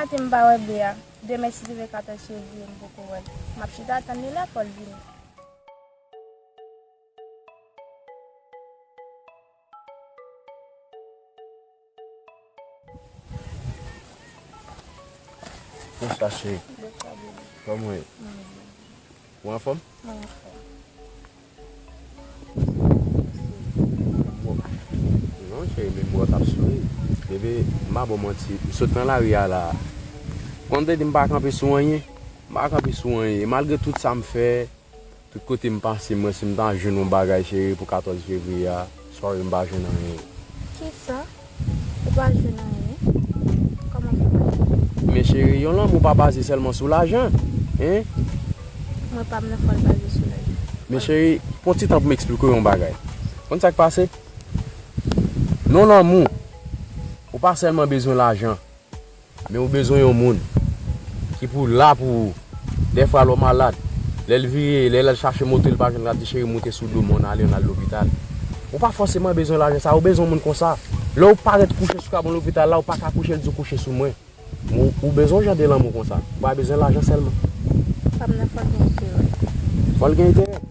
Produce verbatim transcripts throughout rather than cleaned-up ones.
Kote m pa wè Bea? Demen, si Dye vle, katòz fevriye, m poko wè l. M ap chita tann li la, fò l vini. Bonswa, cheri. Bonswa, bebe. Kòman w ye? Mwen byen. Ou anfòm? Mwen anfòm. Bon. Non, cheri, men m wè w t ap souri. Bebe, m pa ba w manti. M sot nan lari a la. Kòm m te di, m pa kanpe sou anyen. M pa kanpe sou anyen. Malgre tout sa m fè, tout kote m pase, mwen, si m ta jwenn yon bagay, cheri, pou katòz fevriye a, sorry, m pa jwenn anyen. Kisa? Ou pa jwenn anyen? Kòman fè w pa jwenn? Men cheri, yon lanmou pa baze sèlman sou lajan, en? Mwen pa m nan fwa l baze sou lajan. Men cheri, pran ti tan pou m eksplike w yon bagay. Konn sa k pase? Nan lanmou, ou pa sèlman bezwen lajan. Men ou bezwen yon moun ki pou la pou ou. Dèfwa lè w malad, lè l vire, lè l al chache moto, l pa jwenn, l ap di, "Cheri, moute sou do mwen, ann ale, ann al lopital." Ou pa fòseman bezwen lajan sa, ou bezwen yon moun konsa. Lè w parèt kouche sou kabon lopital la, ou pa ka kouche, l di w, "Kouche sou mwen." Ou, ou bezwen yon jan de lanmou konsa. Ou pa bezwen lajan sèlman. Kòm nan fò l gen enterè. Fò l gen enterè.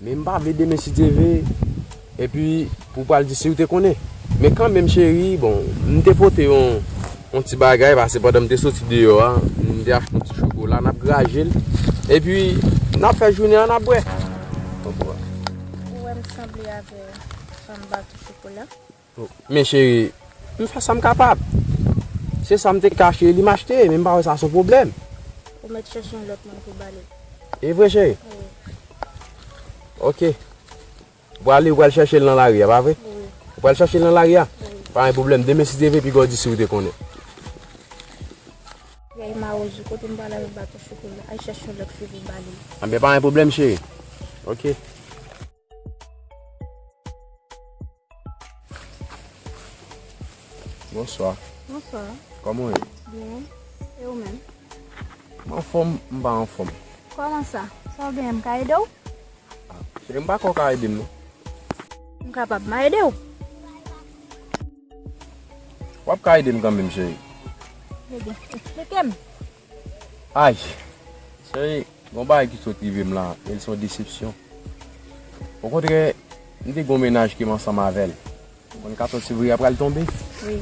Men m pa vle demen, si Dye vle, epi pou pral di si w te konnen. Men kanmenm, cheri, bon, m te pote yon, yon ti bagay, pase pandan m te soti deyò a, m te achte yon ti chokola, n ap graje l. Epi, n ap fè jounen an, n ap bwè. Ou wè m sanble avè fanm baton chokola? Men cheri, m fè sa m kapab. Se sa m te ka, cheri, li m achte, men m pa wè sa se yon pwoblèm. Ou mèt chèche yon lòt moun pou ba li. E vre, cheri? Wi. Ok. Ou prale, ou pral chèche l nan lari a, pa vre? Wi. Ou pral chèche l nan lari a? Wi. Pa gen pwoblèm. Demen, si Dye vle, piga w di si w te konnen. Vyèy mawozo, kote m pral avèk baton chokola? Al chèche yon lòt fi pou ba li. Anben, pa gen pwoblèm, cheri. Ok. Bonswa. Bonswa. Kòman w ye? Byen. E ou menm? M anfòm, m pa anfòm. Kòman sa? Sa w genyen, m ka ede w? Ah, cheri, m pa kwè w ka ede m, non. M kapab, m a ede w. W ap ka ede m kanmenm, cheri. Ebyen, eksplike m. Ay, cheri, gon bagay ki sot rive m la, e l se yon desepsyon. Okontrè, m te gon mennaj ke m ansanm avè l. Ou konn katòz fevriye a pral tonbe? Wi.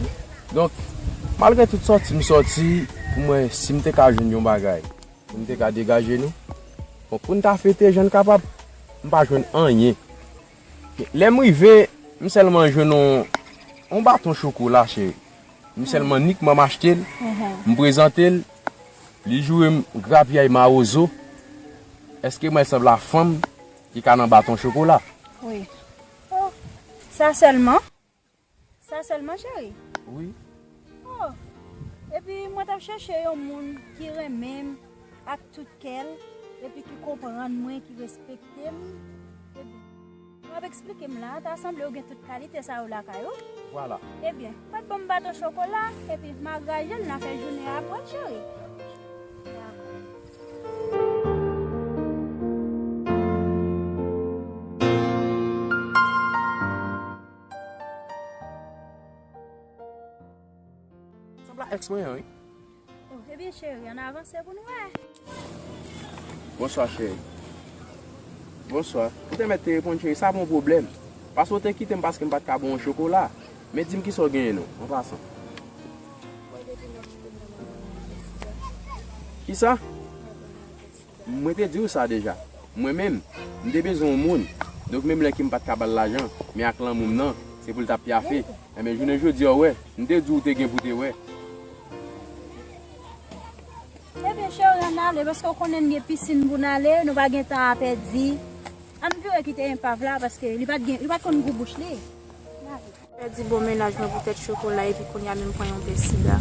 Donk, malgre tout sòti m sòti, pou mwen, si m te ka jwenn yon bagay, pou n te ka degaje nou, bon, pou n ta fete jan n kapab, m pa jwenn anyen. Lè m rive, m sèlman jwenn yon, yon baton chokola, cheri. M sèlman nikman m achte l, mhm, m prezante l, li joure m grapyay mawozo. Èske mwen sanble a fanm ki ka nan baton chokola? Wi. Oh, sa sèlman? Sa sèlman, cheri? Wi. Oh, epi mwen t ap chèche yon moun ki renmen m ak tout kè l, epi ki konprann mwen, ki respekte m. Epi, w ap eksplike m la, ta sanble w gen tout kalite sa yo lakay ou. Vwala. Ebyen, mèt ban m baton chokola, epi m a graje l, n a fè jounen an bwè, cheri. Dakò. Sanble a èks mwen an, wi. Oh, ebyen, cheri, ann avanse pou n wè. Bonswa, cheri. Bonswa. Ou te mèt te reponn, cheri, sa pa yon pwoblèm. Paske w te kite m paske m pa t ka ba w yon chokola. Men di m kisa w genyen non, an pasan. Kisa? Mwen te di w sa deja. Mwen menm, m te bezwen yon moun. Donk menm lè ke m pa t ka ba l lajan, men ak lanmou m nan, se pou l t ap pyafe. Enben, jounen jodi a, w wè, m te di w te gen pou te wè. Ebyen, cheri, ann ale, paske w konnen n gen pisin pou n ale, nou pa gen tan a pèdi. Ann vire kite enpav la, paske li pa t gen, li pa t konn gou bouch li. Ann ale. Pèdi bon mennaj mwen poutèt chokola epi kounye a menm pran yon pè sida.